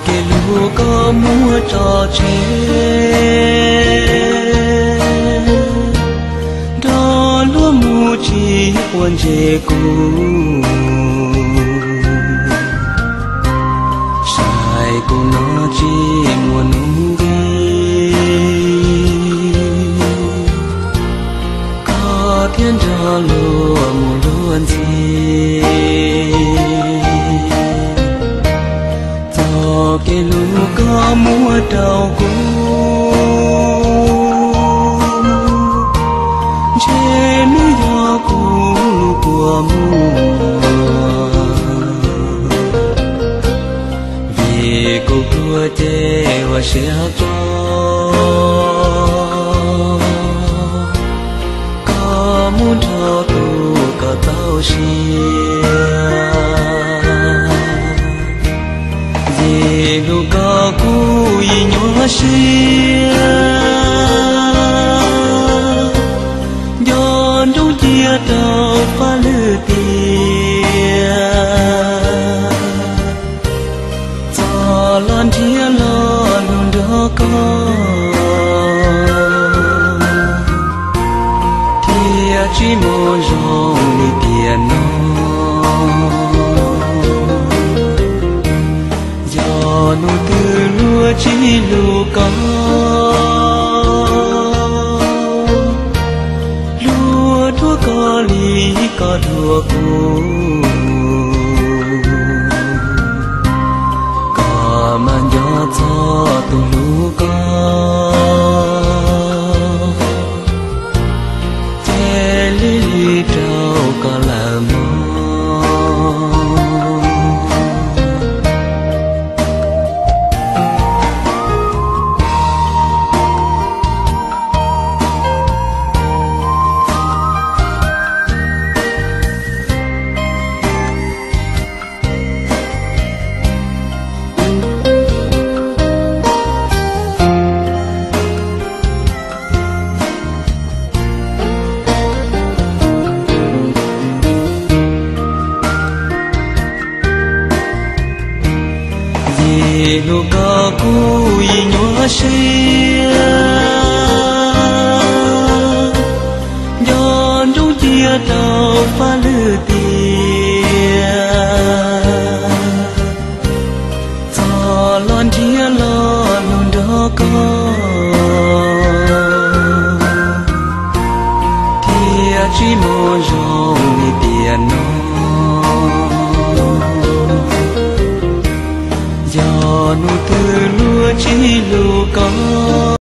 Kev hlub koj muab tso tseg, nrog luag mus tsis quav ntsej kuv, saib kuv no tsis muaj hnub nqi, koj thiaj nrog luag mus luag ntxhi. Txoj kev hlub koj muab rau kuv, ntshe nws yog kuv lub kua muag, vim kuv pluag ces ua siab tso. Koj mus nrog tus koj txaus siab, vim hlub koj kuv yeej nyuaj siab, nco ntsoov cia rau faj lwm tiam. Txog los nrhiav lo lus nrog koj, thiaj tsis muaj zoo li tiam no. Yog hnub twg luag tsis hlub koj, luag dhuav koj li koj dhuav kuv, koj mam nco txog tus hlub koj, ces lig lig rau koj lawm mog. Vim hlub koj kuv yeej nyuaj siab, nco ntsoov cia rau faj lwm tiam. Txog los nrhiav lo lus nrog koj, thiaj tsis muaj zoo li tiam no. Yog hnub twg luag tsis hlub koj,